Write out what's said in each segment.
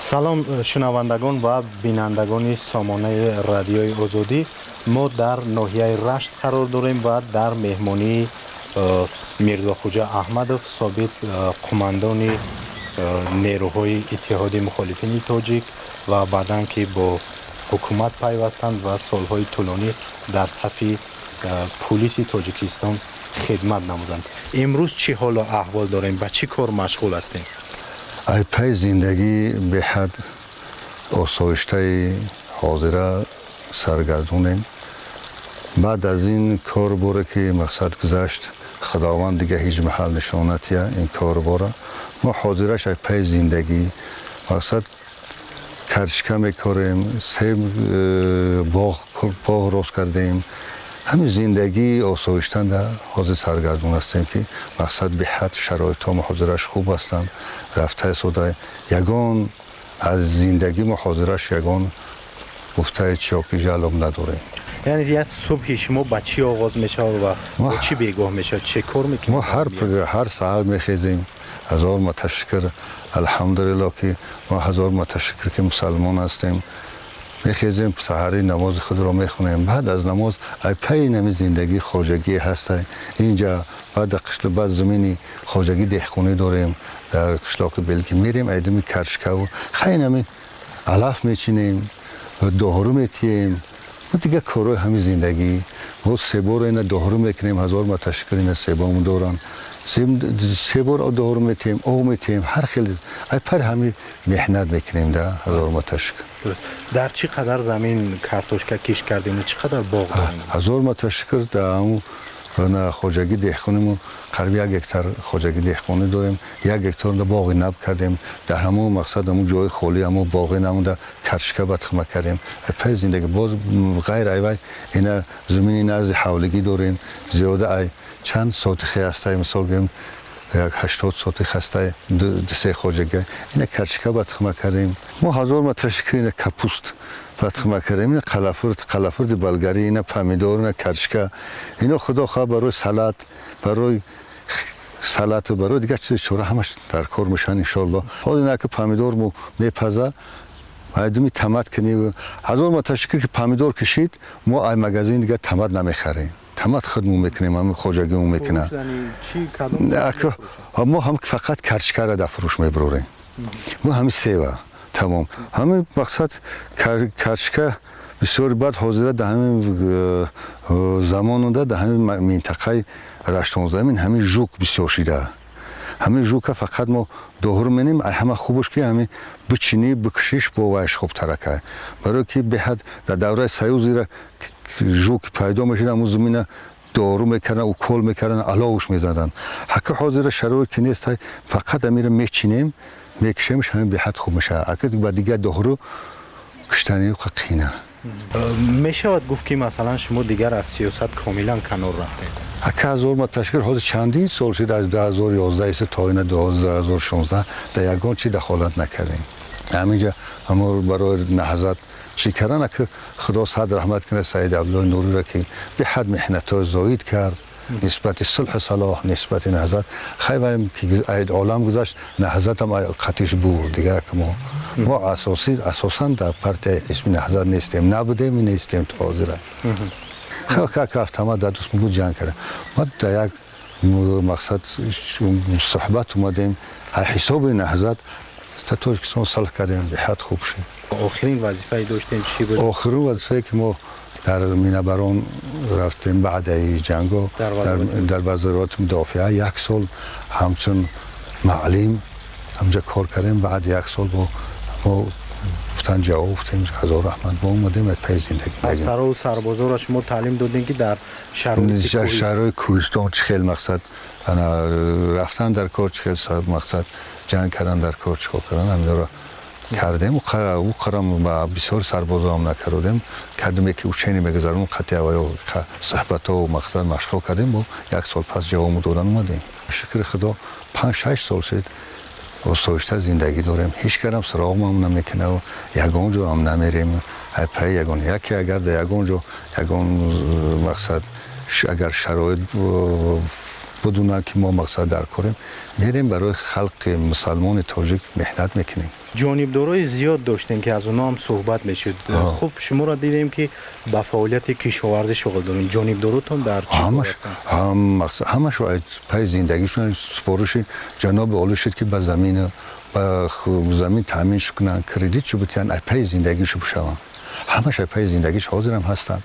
Салом, шунавандагон ва бинандагони сомонаи Радиои Озодӣ. Мо дар ноҳияи Рашт қарор дорем ва дар меҳмонии Мирзохуҷа Аҳмадов, собиқ қумандони нерӯҳои Иттиҳоди мухолифини тоҷик ва баъдан ки бо ҳукумат пайвастанд ва солҳои тӯлонӣ дар сафи пулиси Тоҷикистон хидмат намуданд. Имрӯз чӣ ҳолу аҳвол дорем, ба чӣ кор машғул ҳастем? Ай пай зиндагӣ беҳад осоиштаи ҳозира саргардонем. Баъд аз ин кор боре ки мақсад гузашт, Худованд дига ҳеҷ маҳал нишонатия ин кор бора. Мо ҳозираш ай пай зиндагӣ мақсад каршка мекорем, себ, боғ рост кардем. Ҳамин зиндагии осоиштанда ҳозир саргардон ҳастем, ки мақсад беҳад шароитҳо ҳозираш хуб ҳастанд, рафта истода. Ягон аз зиндагӣ мо ҳозираш ягон гуфтаи чиёки жалоб надорем. Яъне як субҳи шумо ба чӣ оғоз мешавад ва бо чӣ бегоҳ мешавад? Чӣ кор мекунед? Мо ҳар саҳар мехезем. Ҳазор маташкир, алҳамдулилло, ки мо, ҳазор маташкир, ки мусалмон ҳастем. Мехезем, саҳари намози худро мехонем. Баъд аз намоз ай пайи нами зиндагии хоҷагӣ ҳаста инҷа. Баъд дар қишлоқ, баъд замини хоҷагӣ деҳқонӣ дорем дар қишлоқи Белгӣ. Мерем айдами каршкаву хай нами алаф мечинем, доҳру метиҳем ва дигар корҳои ҳамин зиндагӣ. Боз себоро ина доҳру мекунем. Ҳазор маташкир, ина себому доранд. Се бор доҳру метиҳем, об метиҳем, ҳар хел ай пар ҳамин меҳнат мекунем да, ҳазор маташкир. Дар чӣ қадар замин картошка кишт кардем? Чӣ қадар боғ дорем? Ҳазор маташкир, дар ҳамун хоҷагӣ деҳқонимо қариб 1 гектар хоҷагӣ деҳқонӣ дорем. 1 гектар боғи наб кардем. Дар ҳамон мақсад ҳамон ҷои холӣ, ҳамон боғи намуда каршка ба тухма кардем. Пай зиндагӣ боз ғайр айвай ина замини назди ҳавлигӣ дорем, зиёда ай чанд сотихе ҳастай, мисол гӯем, як 80 сотих ҳастай, се хоҷагӣ. Ина каршка ба тухма кардем мо. Ҳазор маташкир, ина капуст ба тухма кардем, ина қалафурд, қалафурди болгарӣ, ина помидор, ина каршка. Ино, худо хоҳад, барои салату барои дигар чизи чора ҳамаш дар кор мешаванд, иншоалло. Ҳозир ина ки помидор мо мепаза, майдуми тамат кунӣ. Ҳазор маташкир, ки помидор кишид, мо ай магазин дигар тамат намехарем, тамат худмон мекунем, ҳамин хоҷагимон мекунад. Мо ҳам фақат каршкара дар фурӯш мебарорем, мо ҳамин сева тамом. Ҳамин мақсад каршка бисёри. Баъд ҳозира дар ҳамин замонуда дар ҳамин минтақаи Раштонзамин ҳамин жук бисёр шида. Ҳамин жука фақат мо доҳур менем. Ай ҳама хубаш ки ҳамин бичинӣ, бикушиш, бо вайш хубтарака, барое ки беҳад дар давраи Союзира жук пайдо мешуд, ҳамун замина дору мекардан, укол мекардан, аловуш мезаданд. Ҳака ҳозира шароит ки нест, фақат амира мечинем, мекушемш, ҳамин беҳад хуб мешавад. Ака ба дигар доҳру куштани қина. Мешавад гуфт, ки масалан шумо дигар аз сиёсат комилан канор рафтед? Ака, ҳазор маташкир, ҳозир чандин сол шуд, аз 2011 то ина 2016 дар ягон чи дахолат накардем. Ҳаминҷа ҳамо барои Наҳзат чӣ кардан. Ака, Худо сад раҳмат кунад Саид Абдуллои Нуриро, ки беҳад меҳнатҳои зоид кард нисбати сулҳу салоҳ, нисбати Наҳзат. Хай, ваем ки олам гузашт, Наҳзатам қатиш бур. Дигар мо асосан дар партияи ҳизби Наҳзат нестем, набудем, нестем то ҳозира. Как автомат дар дуст буд, ҷанг кардем. Ма дар як мақсад суҳбат омадем, ҳисоби Наҳзат та Тоҷикистон сулҳ кардем, беҳад хуб шуд. Охирин вазифае доштем чӣ буд? Охирин вазифае ки мо дар Минабарон рафтем баъдаи ҷанго, дар вазорати мудофиа як сол ҳамчун маълим ҳамҷа кор кардем. Баъд як сол бо мо гуфтан, ҷавоб гуфтем, ҳазор раҳмат, мо омадем пайи зиндагӣ. Афсарову сарбозоро шумо таълим додем, ки дар шароити кӯҳистон чӣ хел мақсад рафтан дар кор, чӣ хел мақсад ҷанг кардан дар кор, чӣ кор кардан, ҳаминро кардем. Ӯ қарам ба бисёр сарбозоам накардем, кардем, ки учение мегузаронем, қатъи аваё суҳбатҳо, мақсад машқҳо кардем. Бо як сол пас ҷавобмо додан омадем. Шукри Худо, 5-6 сол шуд, осоишта зиндагӣ дорем. Ҳеҷ карам суроғмам намекунав, ягон ҷо ҳам намерем. Паи ягон яке агар дар ягон ҷо ягон мақсад агар шароит Бидунанд, ки мо мақсад дар корем, мерем, барои халқи мусалмони тоҷик меҳнат мекунем. Ҷонибдорои зиёд доштем, ки аз онҳо ҳам суҳбат мешуд. Хуб, шуморо дидем, ки ба фаъолияти кишоварзӣ шуғл дорем. Ҷонибдоротон дар чӣ? Ҳамаш пай зиндагишон супориши ҷаноби олӣ шуд, ки ба замин таъмин кунанд, кредит шу битиҳанд, пай зиндагишу бишаванд. Ҳамаш пай зиндагиш ҳозирам ҳастанд,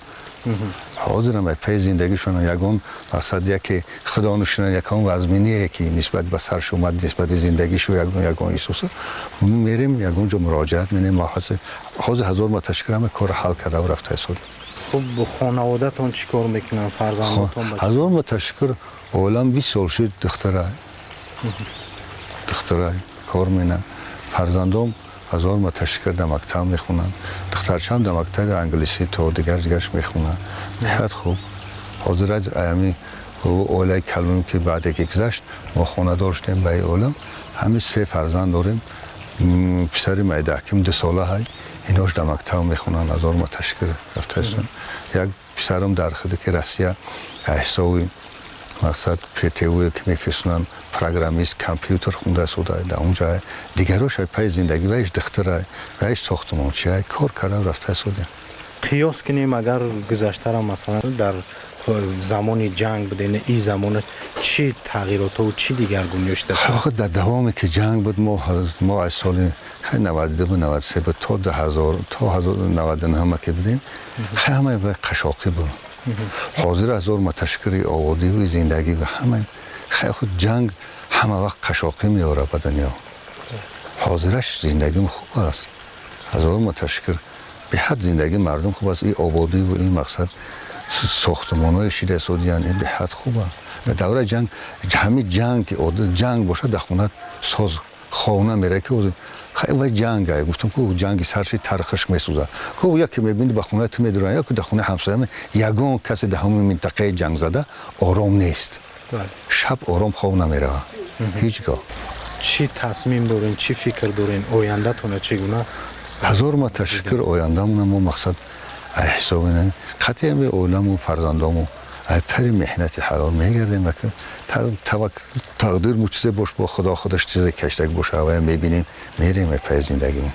ҳозирам пай зиндагишон. Ягон мақсад яке худонушона, ягон вазминие ки нисбат ба сарш омад, нисбати зиндагишу ягон исоса, мерем, ягон ҷо муроҷиат менем. Ҳозир ҳазор ма ташкил, ҳама корро ҳал карда рафта истодем. Хуб, хонаводатон чӣ кор мекунанд, фарзандотон? Ҳазор ма ташкил, олам 20 сол шуд, духтара кор менанд. Фарзандом, ҳазор ма ташкил, дар мактаб мехонанд. Духтарчаам дар мактаби англисӣ то дигар дигарш мехонанд. Беҳад хуб. Ҳозир ами оилаи калоним, ки баъде ки гузашт, мо хонадор шудем ба ин олам, ҳамин се фарзанд дорем. Писари майдаҳким 2 сола ҳай, инош дар мактаб мехонанд, ҳазор ма ташкил рафта истанд. Як писарам дар худи ки Россия ҳисоби мақсад ПТУ ки мефирсонанд, программист, компютер хунда истода дар онҷа. Дигарош пай зиндагӣ, вайш духтара, вайш сохтмончия, кор карда рафта истодем. Қиёс кунем агар гузаштара, масалан, дар замони ҷанг будем, ин замона чӣ тағйиротову чӣ дигаргуниё шудааст? Дар давоме ки ҷанг буд, мо аз соли 92, 93 буд то 2000, то 99 ки будем, ҳамаи қашоқӣ буд. Ҳозир ҳазор ма ташкили ободиву зиндагӣ ва ҳама. Худ ҷанг ҳама вақт қашоқӣ меорад ба дунё. Ҳозираш зиндагим хуб аст, ҳазор ма ташкил, беҳад зиндагии мардум хуб аст. Ин ободиву ин мақсад сохтмонҳои шида истодиян, ин беҳад хуб аст. Дар давраи ҷанг, ҳамин ҷанг ки ҷанг бошад, дар хона соз хона мера, ки вай ҷанг ай гуфтам ку, ҷанги сарши тархишк месӯзад ку. Яке мебини, ба хонаи ту медуранд, яке дар хонаи ҳамсоя. Ягон касе дар ҳамон минтақаи ҷангзада ором нест, шаб ором хоб намеравад ҳеҷ гоҳ. Чӣ тасмим дорем, чӣ фикр дорем, ояндатона чӣ гуна? Ҳазор ма ташкил, ояндамона мо мақсад ҳисоби қатъиян оиламу фарзандому ай пари меҳнати ҳалол мегардем. Тақдир му чизе бош, бо Худо худаш чизе каштак боша, авая мебинем, мерем ай пай зиндагимон.